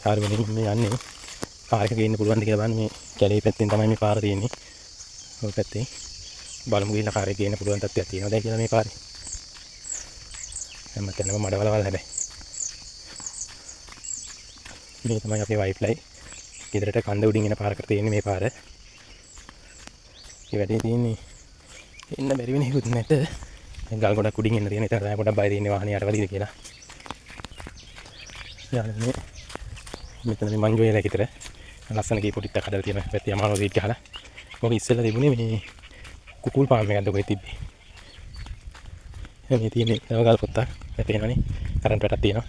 යාළුවනේ මම මේ යන්නේ කාර් එක ගේන්න පුළුවන්ද කියලා බලන්න. මේ කැලේ පැත්තෙන් තමයි මේ පාර තියෙන්නේ. ඔය පැත්තේ බලමු ගිහිල්ලා කාර් එක ගේන්න පුළුවන් තත්ත්වයක් තියෙනවද කියලා මේ පාරේ. හැම තැනම මඩවලවල් හැබැයි. මේ තමයි අපේ වයිෆ්ලයි. ගෙදරට කන්ද උඩින් එන පාරකට තියෙන්නේ මේ පාර. ඒ වැඩේ තියෙන්නේ එන්න බැරි වෙන හේතුත් නැත. දැන් ගල් ගොඩක් උඩින් එන්න තියෙන. ඒතර තමයි පොඩක් බය තියෙන්නේ වාහනේ යට වදිද කියලා. යාළුවනේ මෙතන මේ මංජු වේලක් විතර ලස්සන කී පොඩිත්තක් හදලා තියෙන පැත්තේ අමාරු සීට් ගහලා. මොකද ඉස්සෙල්ලා තිබුණේ මේ කුකුල් ෆාම් එකක්ද කොහෙද තිබ්බේ. මේ තියෙන්නේ තව ගල් පොත්තක්. වැටෙනවනේ. කරන්ට් වැටක් තියෙනවා.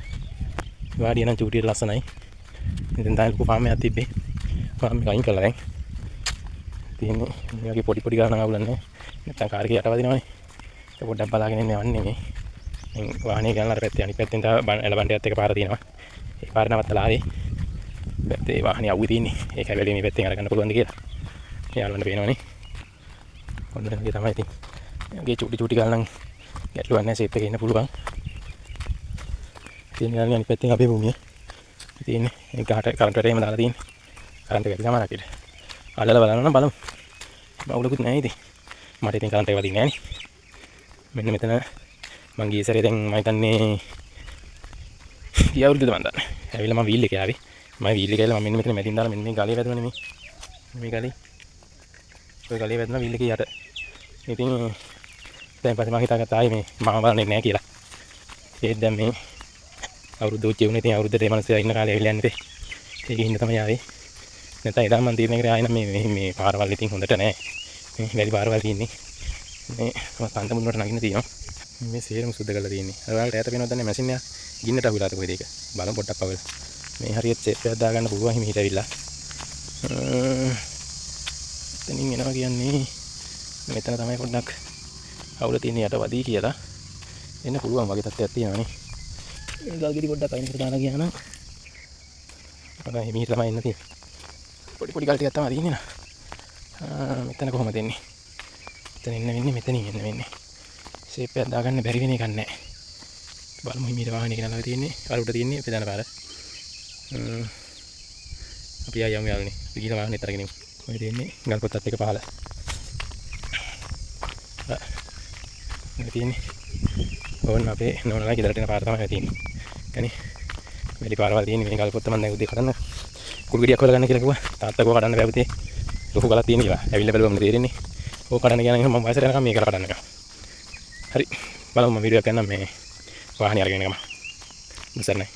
වාඩිය නම් චූටියට ලස්සනයි. ඉතින් තමයි ලොකු ෆාම් එකක් තිබ්බේ. ෆාම් එක අයින් කළා දැන්. තියෙන්නේ මේ වගේ පොඩි පොඩි ගානක් අවුලක් නැහැ. නැත්තම් කාර් එකේ යට වදිනවනේ. ඒක පොඩ්ඩක් බලාගෙන ඉන්න යන්නේ මේ. දැන් වාහනේ ගාන අර පැත්තේ අනිත් පැත්තෙන් තව එළබණ්ඩයත් එක පාර තියෙනවා. ඒ පාර නවත්තලා ආවේ. පැත්තේ වාහනේ අවුවේ තියෙන්නේ. ඒකයි බැලුවේ මේ පැත්තෙන් අරගන්න පුළුවන්ද කියලා. යාළුවන්ට පේනවනේ. ඔන්න ඔය වගේ තමයි ඉතින්. මේ වගේ චූටි චූටි ගාන නම් ගැටලුවක් නැහැ, සේෆ් එකේ ඉන්න පුළුවන්. තියෙන යාළුවනේ අනිත් පැත්තෙන් අපේ භූමිය. තියෙන්නේ ඒ ගහට කරන්ට් වැටේම දාලා තියෙන්නේ. කරන්ට් එක ඇති සමහරක් විට. අල්ලලා බලන්න නම් බලමු. බවුලකුත් නැහැ ඉතින්. මට ඉතින් කරන්ට් එක වදින්නේ නැහනේ. මෙන්න මෙතන මං ගිය සැරේ දැන් මං හිතන්නේ ගිය අවුරුද්දද මං දන්නේ. ඇවිල්ලා මං වීල් එකේ ආවේ. මම වීල් එකේ ඇවිල්ලා මම මෙන්න මෙතන මැදින් දාලා මෙන්න මේ ගලේ වැදුණා නෙමෙයි. මේ ගලේ. ඔය ගලේ වැදුණා වීල් එකේ යට. ඉතින් දැන් පස්සේ මං හිතාගත්තා ආයේ මේ මාව බලන්නේ නැහැ කියලා. ඒත් දැන් මේ අවුරුද්ද උච්චේ වුණේ. ඉතින් අවුරුද්දට ඒ මනුස්සයා ඉන්න කාලේ ඇවිල්ලා යන්නේ. ඒකේ හින්දා තමයි ආවේ. නැත්නම් එදා මං තීරණය කරේ ආයේ නම් මේ මේ මේ පාරවල් ඉතින් හොඳට නෑ. මේ වැලි පාරවල් තියෙන්නේ. මේ තව කන්ද මුදුනට නගින්න තියෙනවා. මේ සේරම සුද්ධ කරලා තියෙන්නේ. අර ඔයාලට ඈත පේනවද දන්නේ මැෂින් එක ගින්නට අහුලාද කොහෙද ඒක? බලමු පොඩ්ඩක් පවල. මේ හරියට සේෆ් එකක් දාගන්න පුළුවන් හිමීට ඇවිල්ලා. එතනින් එනවා කියන්නේ මෙතන තමයි පොඩ්ඩක් අවුල තියෙන යට වදී කියලා. එන්න පුළුවන් වගේ තත්ත්වයක් තියෙනවානේ. මේ ගල් ගෙඩි පොඩ්ඩක් අයින් කරලා දාලා ගියා නම් පොඩ්ඩක් හිමීට තමයි එන්න තියෙන්නේ. පොඩි පොඩි ගල් ටිකක් තමයි තියෙන්නේ නා. මෙතන කොහොමද එන්නේ? මෙතන එන්න වෙන්නේ මෙතනින් එන්න වෙන්නේ. ෂේප් එකක් දාගන්න බැරි වෙන එකක් නෑ. බලමු හිමීට වාහනේ ගෙනල්ලා තියෙන්නේ. අර උඩ තියෙන්නේ ප්‍රධාන පාර. අපි ආයෙ යමු යාළුවනේ. අපි ගිහලා වාහනේත් අරගෙන එමු. ඔය තියෙන්නේ ගල් පොත්තත් එක පහළ. ඔය තියෙන්නේ ඕන්න අපේ නෝනලා ගෙදරට එන පාර තමයි තියෙන්නේ. යනි වැඩි පාරවල් තියෙන්නේ මේ ගල් පොත්ත මම දැන් උදේ කඩන්න කුරු ගෙඩියක් හොයලා ගන්න කියලා කිව්වා. තාත්තා කිව්වා කඩන්න බෑ පුතේ. ලොකු ගලක් තියෙන කියලා. ඇවිල්ලා බැලුවම තේරෙන්නේ. ඕක කඩන්න ගියා නම් මම වයසට යනකම් මේක කඩන්න වෙනවා. හරි. බලමු මම වීඩියෝ එකක් ගන්නම් මේ වාහනේ අරගෙන එන ගමන්. මුසරණයි.